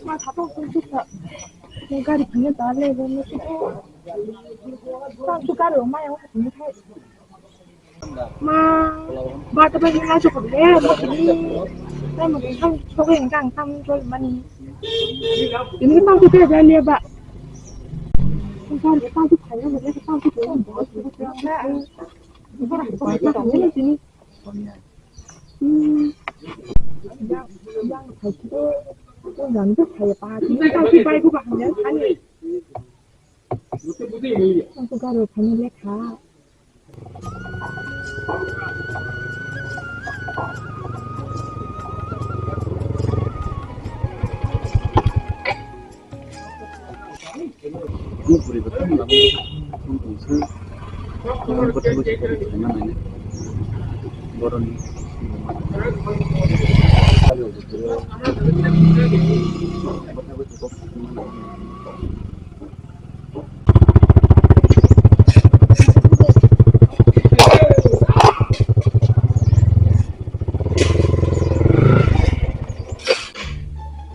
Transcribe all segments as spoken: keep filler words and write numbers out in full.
Ma, thapa phone sukha. Mo gari phanya ta le, mo sukha. Tang tu gari o maya o phanya thai. Ma, ba ta ba ni ma chukha le, mo ni. Tamo ke thang, chukha yang tang, tang chukha mani. Ini tang tu kaya jali ba. Tang tu, tang tu phanya mo, tang tu phanya mo.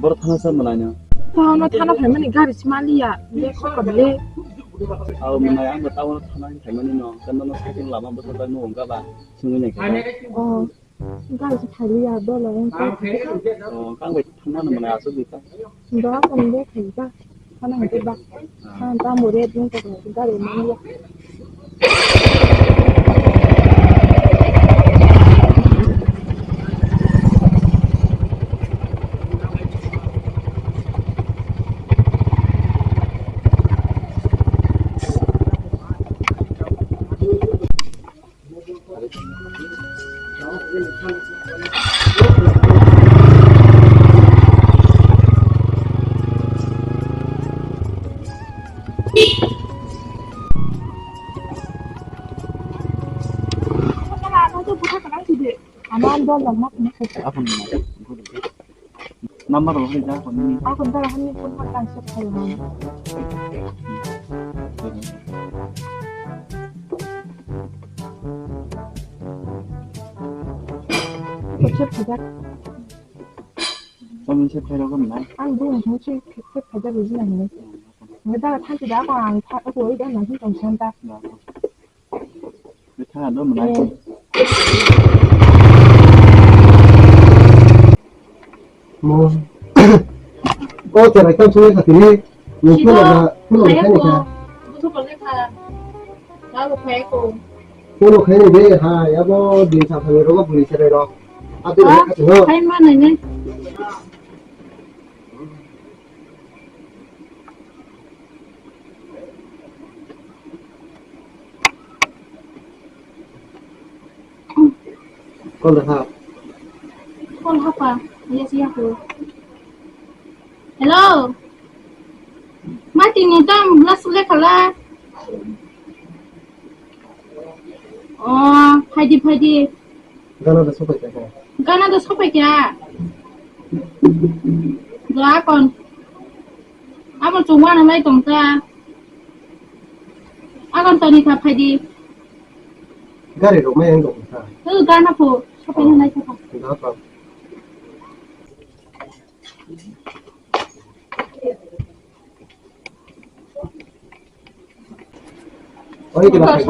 Borok thana sa mwnaino. Tono thana phaimani gari si maliya. Bek sokha bele. Abo mwnai ang bo tono thana phaimani no. Kanda no sakhe lama bwsajak no wngkha ba. Sungwi naikha. Oh. Gari si thaliya dolo wngkha. Oh, kang bai thangmano mwnai aswk di ta. Doa kong de khaija. Khana hwnkhe ba. Khana tamo red wng tongkha, gari manya. Number rok rijak hwnwi. Ako da hani phone hor tang se phai man. Kepsep phajak. Tamo se phai rogwi nai. Ang bini hwnwi se kepsep phajak buji nai hwnwi. Ngi da thanti da ako ang tha ako oi da nang hin tong san ta. Betha do mwnai. Mo. O cherai kam sungwi kha tini. Ni phone na, phone na khaini kha. Busu kole kha. Ba bo khai ko. Phone khaini de ha, yabo din sa phani rogo buri cherai rok. Ate ha? Khai ma nai ne. Call ha. Call ha pa. Yes, ya ko. Hello. Mati ni tam last le khala. Oh, phaidi, phaidi. Gana da sopai kha. Gana da sopai kha. Do akon. Abo chungwa na lai tong ta. Akon toni kha phaidi. Gari rok mai ang dong kha. Tu gana pho sopai na lai kha. Da pa. Oi, kena khai.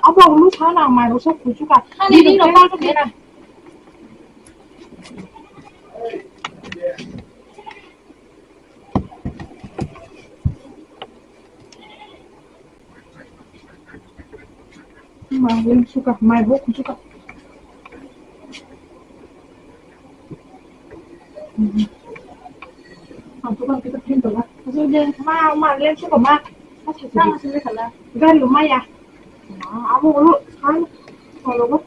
Abo ulu sana mai rosa kuchuka. Ani ni no pa kena. Ma, lem suka, mai bo kuchuka. Ang tukang kita pintu lah. Maksudnya, ma, ma, lem suka, ma. Sama sini kala. Gari maya. Ma, abo ulu, kan, kalau bo.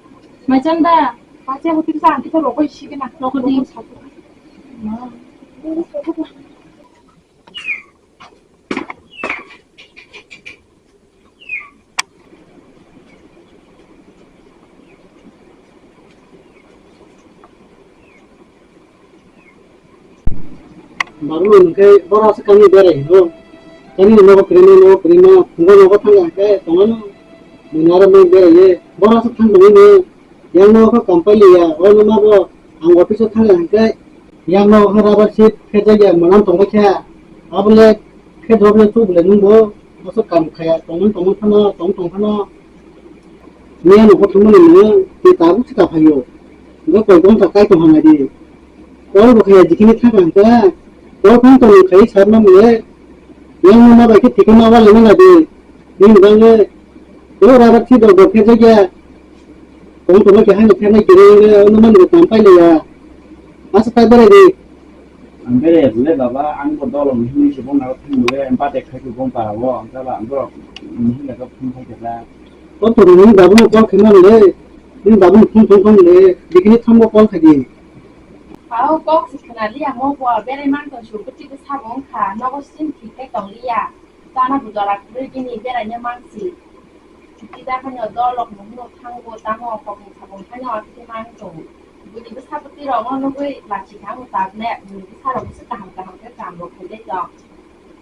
Macam da. Pacha hotel sa, kita rokoi sih kena. Rokoi di. Ma. Barno hwnkhe boro aswk kangni berai hinwi. Tamni nogo kwrwino, nogo kwrwino, phungo nogo thangya hwnkhe tongmano. Buini aro nwng beraiwi boro aswk thang tongwino. Yang nogo khe kampailia, o nwma bo. Ang office o thangya hwnkhe, yang no ha rubber sheet khe jagya mwnam tongbai kha. Abole khe drop le chuk le nungbo, boso kam khaya, tongmani tongmani phano, tong tong phano. Miya no kothoma ni nung, twi tabuk se ta phaio. Go koi gom ta kai tong hamya di. Kol bo khaya jikini thang ang ta. Kol phang tong khai sar ma mole. Yang no ma bai khe thik ma wale ma di. Ni bang le. Go rubber sheet do do khe jagya. Tong tong khe haino khe nai kiri le, no man go tam pai le ya. Asa tai bere di. Ang bere le baba, ang bo dol ni hini se bong na thang le, ang pa te khai ko bong pa wo, ang ta ba ang bo ni hini ka phun khai ka. Ko to ni babu no call khna le, ni babu no phun phun phun le, dikini thambo call khai di. Pao kok se khna li amo bo bere mang to su kuti ko sa bong kha, no ko sin thik khai tong li ya. Chana bujora kwrwi bini beraina mangsi. Chuti da haino dolok no hino thango tamo kokni sabung haino akhe mang tongo. Bwrwi bwsa bwtwi rok no nugwi lachi thango tabne bwrwi bwsa rok bwsa kaham kaham khe kam rok khaidai tong.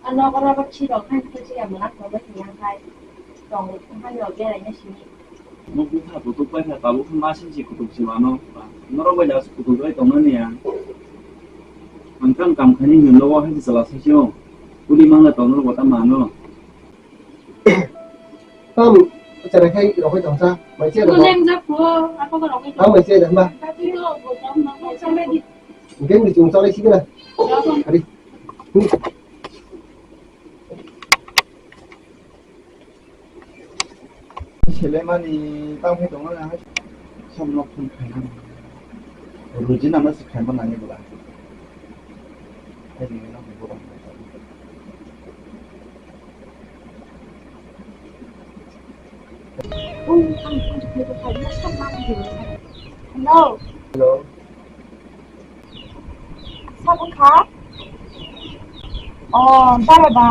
A nogo rogo chi rok haino khe chiya mwnang tongbai tongya khai tongo haino beraina simi. Nukgo kha kutuk pai kha, tabuk khe ma sing se kutuk se mano. Norok bai da kutuk bai tongmani ya. Ang kang kam khaini hinwi nogo hai se chwla sai se o. Kuli mangla tong norok bo ta mano. Tam chara khai rok khai tong sa. Mai se rok. Kuleng jak ko, apa ko rok khai tong. Tam mai se dan ba. Tapi to bo tam na ko sampai di. Mungkin di chung sa lai sih kena. Hari. Selemani tamo tongo na hai. Samno phone khaina. Rujina no se khaima nangni bwla. Hai ni no bwla. Hello. Hello. Sabun kha? O, dara da.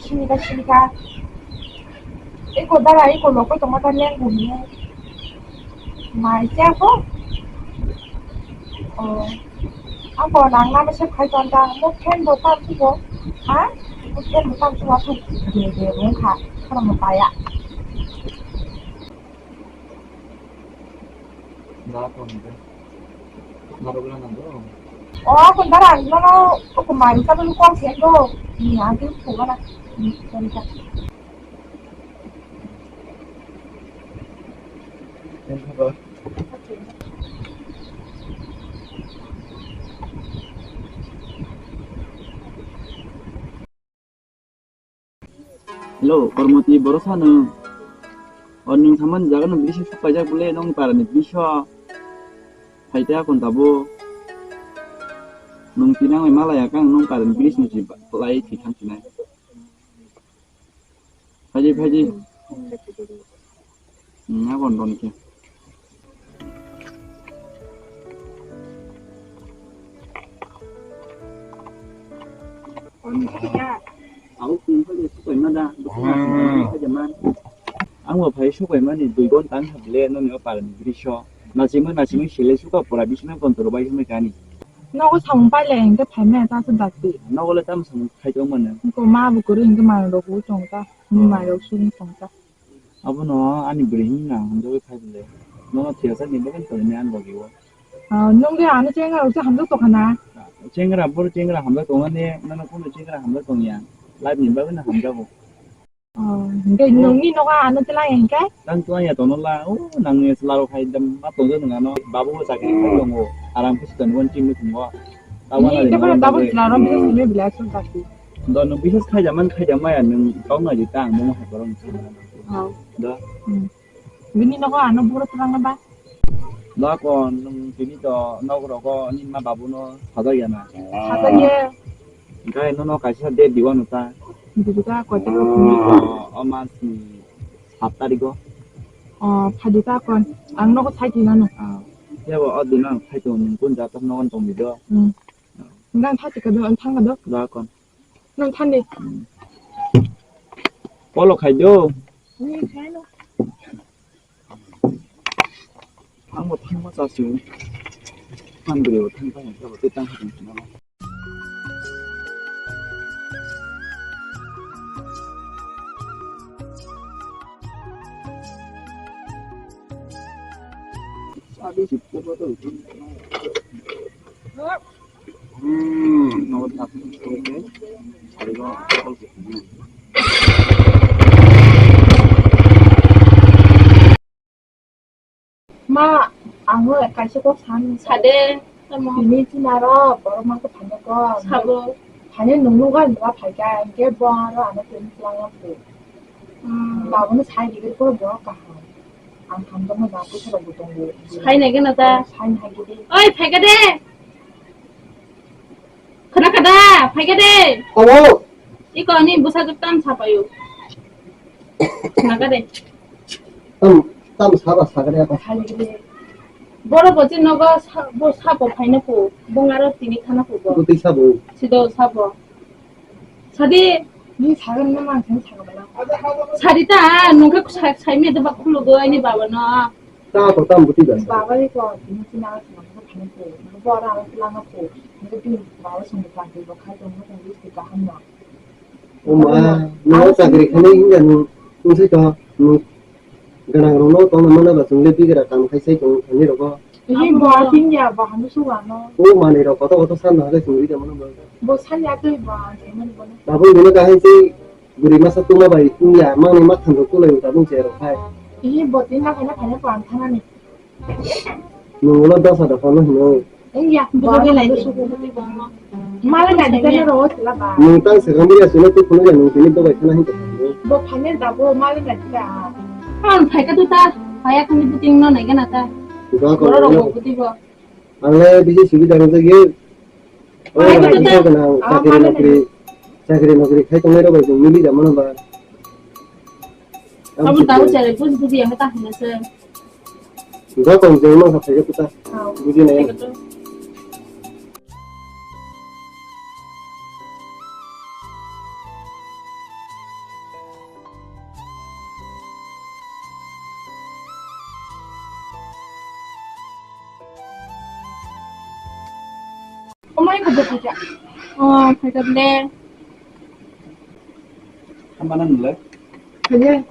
Sini ka, sini ka. Eko dara, eko loko tongma ta leng bumne. Mai cha ko? O. Ako nang nama se khai ton ta. Mo ken do ta tu ko. Ha? Mo ken do ta tu ko. De, de, rung kha. Kana mo ta ya. Na ko ni. Narok na nang do. O, kung dara, nono, o, kung mai, ka bulu kong siya do. Ni, ang tu, kung na. Ni, kung ka. Kung ka ba. Hello, Kormoti, boro sa nwng? O, nwng thaman jaga no bisi sok paijak bole, nong para ni biso. Phaite akon tabo. Nwng tinang bai malaya kang nong para ni bisi ni si lai thwi thang sinai. Phaidi, phaidi. Hmm, akon don khe. Ang bo phai sukaimani dui ghonta wngkha bele noni o parani bridge o. Nachimwi nachimwi sele suka pora bisingo kontoro bai hwnwi kani. Nogo samung pailai hwnkhe phaimaya ta se dakti. Nogo le tamo samung khai tongmani. Ko ma bo kwrwi hwnkhe manwi rok bo tongta. Ni mai rok suri tongta. Abono ani bwrwi hwnwi nang hamjagwi phai bwle. Nono thwiyasa ni bagwi tongwi ani logi o. Ah, nwng de ano chengra rok se hamjak tongkha na? Chengra, boro chengra hamjak tongmani, nono kunu chengra hamjak tongya. Life ni bagwi no hamjago. Oh, hwnkhe nwngni nogo ano twlangya hwnkhe? Tang twlangya tono la, o nangni chwla rok hai dam ma tongjago nwng ano. Babu bo chakri khai tongo, aram khe swkang wani chimwi tongo. Ni hwnkhe bono tabuk chwla rok bisa simi belai aswk jati. Do nwng bises khaijama khaijama ya nwng kok nai di ta ang bomo hai borok ni samung. Oh. Do. Hmm. Bini nogo ano buro twlangna ba? Do kon nwng tini to nok rogo ni ma babu no sajak ya na. Sajak ya. Gai nono kaisa date diwa no ta. Dibita koi ta. O, o mas ni sat tarik o. O, phadi ta kon. Ang nogo sai di nano. Ah. Yabo o din ang sai to nwng kun jat nogo tong di do. Hmm. Nang thati ka do, ang thang ka do. Do kon. Nang thani. Polo khai do. Ni khai no. Ang bo thang ma cha su. Thang bri bo thang thang ka bo te tang thang na. Abi si ko ba to. Ma, ang no kaisa kok san. Sade, tamo. Tini chinaro borok mangkha phaino kok. Sabo. Phaino nung nukha nukha phaikha, hinkhe bo aro ano tini twlangna phu. Hmm. Babono sai digir koro borok kaham. Ang hamjakma ba puisa rokbo tongo. Sai nai gana ta? Sai nai gidi. Oi, phaikha de. Khna kha da, phaikha de. Obo. Iko ani bwsajwk tam sapaio. Khna kha de. Tam, tam saba sakha de apa? Borok bo chini nogo sa-, bo sabo phaina phu, bung aro tini khana phu bo. Bwtwi sabo. Sido sabo. Sadi. Ni sagan na man sen sagan na. Sadi ta, nungkha sa-, sai me de ba khulugo ani baba no. Ta to tam buti da. Baba ni ko, tini china ko, ko phane ko, ko ora ang lama ko, ko tu baba sung ka ko, ko khai to mo ko, ko ka ham na. O ma, no chakri khani inga no, no sai to, no ganang ro no to mana ba sung le bigra kam khai sai to ani ro ko. Ini bo tin ya, bo hanu su wa no. O mani ro koto koto san na ga sung ri da mana ba. Bo san ya to ba, ani bo. Babu ni ka hai sai. Bwrwi masa tuma bai wngya, mangni mathang rok tulai wngkha bwng cherok hai. Ihi botwi nakhai nakhai no phan thanani. Nwng ulo dosa da phano hino. Wngya, bwrwi lai de. Mala na dikha no ro sila ba. Nwng tang se gambia sino tu phano ya nwng tini dobai khana hin ko. Bo phane da bo mala na dikha. An phai ka tu ta, phaya khani buting no nai gana ta. Ga ko. Boro rok bo buti bo. Ang le bisi subida rwjak ye. O, phaikha rang to puisa ta. Gwnang, ah, chakri mali nokri, nai. Chakri nokri khai tongnai rok bai chwng mili da mano ba. Abo tabo chare buj buji ang ta hwnwi se. Ga kong jeng mang kha phaikha to ta. Ah. Buji nai. Phaikha to. Omai ko bwtwi ja. Oh, phaikha de. Hamana nulai. Phaikha.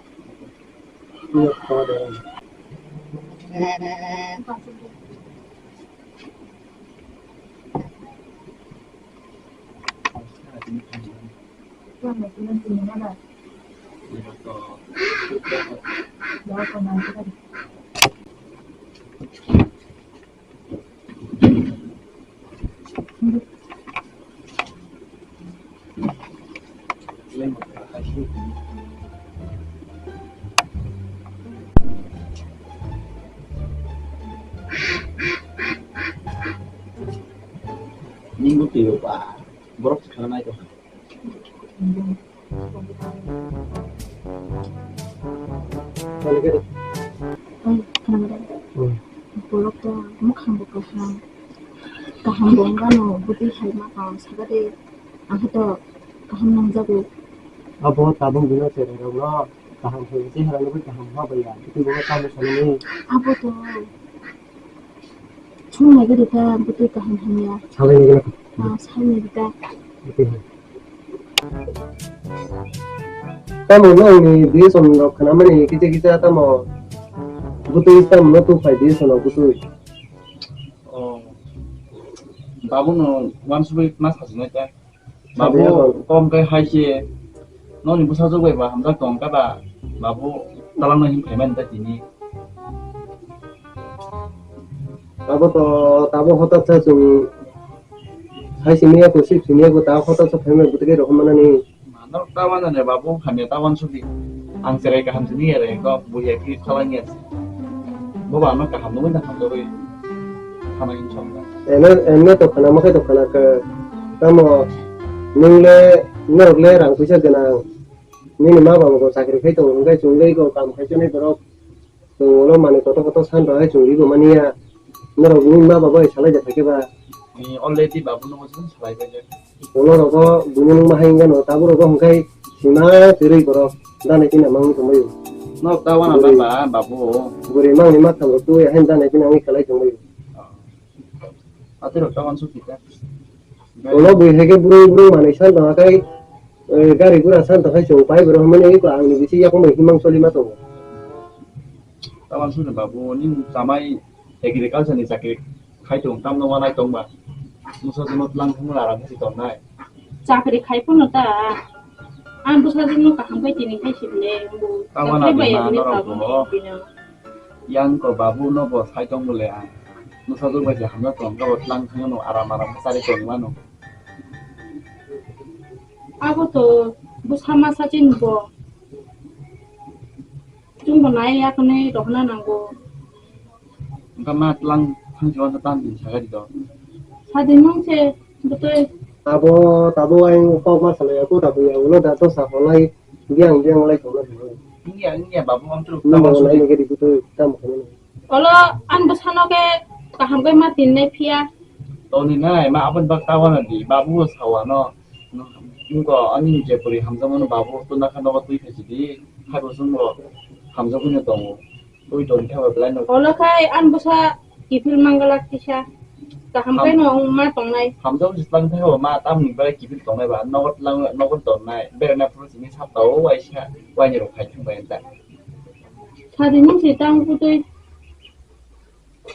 Ningbo twiyo ba, borok se khana nai tongkha. Borok to mwkhang bo kaham, kaham bo wngmano bwtwi hai ma tong saka de, ang khe to kaham nangjago. Abo tabuk bini cherai rokno kaham khe cherai rokno kaham ma bai ya, bwtwi bo tamo sanani. Abo to. Sung nai gari ta bwtwi kaham hamya. Salai nai gari. Ah, salai nai ta. Bwtwi hai. Tamo no ni biye som rok khana mani kisa kisa tamo. Bwtwi tamo no tu phai biye som rok bwtwi. Oh. Babu no wansugwi ma sajinai ta. Babu, sadia kok. Kom kai hai se, noni bwsajwk bai ba hamjak tong kha ba, babu, talangno hin phaimani ta tini. Abo to, tabo hotak sa chwng, hai simi ya ko, sip simi ya ko, ta hotak sa phaimani bwtwi kai rohormanani. Norok ta wanjani babu, hamya ta wansugwi. Ang cherai kaham sini ya re, kok buya kiri thalang ya. Bo ba ano kaham nungwi na hamjagwi thana hin song na. Eno, eno to khana, makhai to khana khe. Tamo, nung le, norok le rang puisa gwnang. Nini ma baba bo chakri khai tongo, hwnkhe chwng le iko kam khai chonai borok. Chwng ulo manwi kotor kotor san rok hai chwng ribo mani ya. Norok ni ma baba bai salai ja thake ba. Ni already babu no mo salai bai. Ulo rogo bini nung ma hai wngya no, tabuk rogo hwnkhe sima kwrwi borok, danai tini ma wngwi tongbaio. Norok ta wana ba, ba, babu. Bwrwi mangni ma thang rok twi hai danai tini wngwi kwlai tongbaio. Ate rok ta wansuk kita. Ulo bui hai khe bwrwi bwrwi manwi san tong khe, eh, gari gura san tong khe chwng pai borok hwnmani wngwi ko angni bisi yakung bai himang soli ma tongo. Ta wansuk babu, nini chamai agriculture ni chakri. Khai tong, tamno wanai tong ba. Musa jimo tlang thangma aram si tong nai. Chakri khai phano ta. Ang bwsajwkno kaham khe tini khai si le. Tamo na bima norok bo. Yang ko babu no bo sai tong bole ang. Musa jwk bai se hamjak tong, kabo tlang thangno aram aram chari tong mano. Abo to bwsa masa chin bo. Chwng bo nai yakni rohna nango. Wngkha ma tlang thangsi uansa tang din saga di do. Sadi nung se bwtwi. Abo tabuk ayang kok ma salai ya, kok tabuk ya, ulo da to sa holai, biang biang lai tongna hinwi. Wngya, wngya, babu, ang turu. Nung tamo bo suri. Lai nung ke di bwtwi, tamo khe nung. Olo, ang bwsano khe kaham khe ma tin nai phiya. Toni nai, ma aboni bak tabana di, babu bo sawano. Nung ko ani je puri hamjakmano babu, to nakha nogo twi khaisi di, hai bo chwng bo hamjakgwi no tongo. Twi tong khe bo belai no. Olo khai ang bwsa kiphil mangalak kisa. Kaham. Ham-, khai no wng ma tongnai. Hamjak jislang thai bo ma tamni belai kiphil tongnai ba. Nogo tlang, nogo tongnai. Berena phuru simi sapta o waisa, waini rok khai thang bai ta. Sadi nung si tang putui.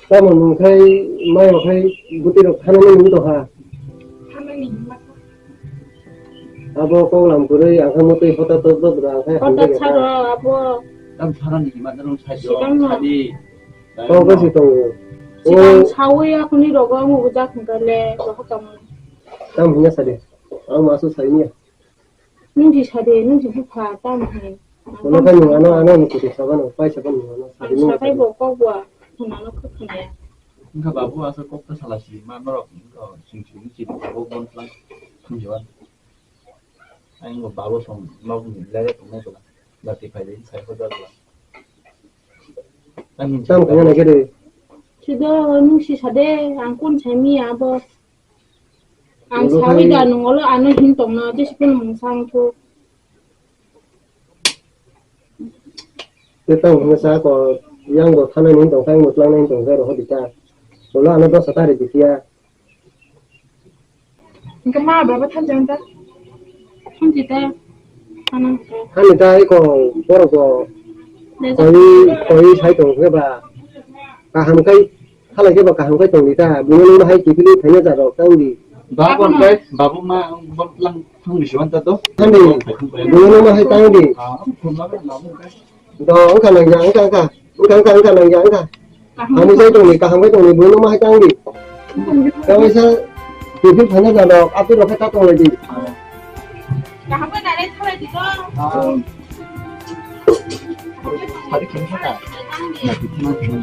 Tamo nung khai, mai rok khai, bwtwi rok thanani nung tongkha. Thanani hima. Abo kok lam kwrwi, ang khe mwtwi hota tok tok da, ang khe. Hota hamjak ya saro kha. Abo. Tam thanani hima nung sai. Sikang no. Sadi. Kok kasi tongo. Sikang. O. Sawi akhuni rogo ang ujak hingkha le, roho tamo. Tam hingya sadi. Ang masu sai niya. Nung si sadi, nung si bupha, tamo hai. Kono khe nung ano, ano ni kwrwi saba no, pai saba nung ano, sadi. Ang nung sakai sadi. Bo kok bo, khwnano khe khwnaya. Wngkha babu asa kok ta sala si, ma norok wngkha sing sing si, babu bon tlang thang jawan. Ang bo babu song nok ni lere tongnai bwla, bati phai de sai ko da bwla. Tam hingsa khwnai khe de. Sido nung si sade, ang kun sai mi abo. Ang sawi da nung olo ano hin tongna, jesi kun mung sang thu. Te tang hwnwi sa ko, yang bo thanani hin tong kha, yang bo tlangnani hin tong kha, rohor di ta. Olo ano dosa ta ri di phiya. Hingke ma baba thansa ta? Thansi ta. Ano. Hani ta eko borok bo koi, koi sai tong khe ba kaham kai, halai khe ba kaham kai tong di ta, bini nung hai kiphilwi thaina ja rok tang di. Babu kai, babu ma botlang thang di siwan ta to. Hani, bini nung hai tang di. Ah, phun ma babu kai. Do, wngkha nangya, wngkha, wngkha. Wngkha, wngkha, wngkha nangya, wngkha. Kaham. Hamwi sai tongni, kaham khe tongni, buino ma hai tang di. Tei waisa tiffin phaina jalo, aphi rok khe ta tong lai di. Kaham khe nare thalai di ko. Ah. Sadi khen kha ka. Na tiffin ma khen.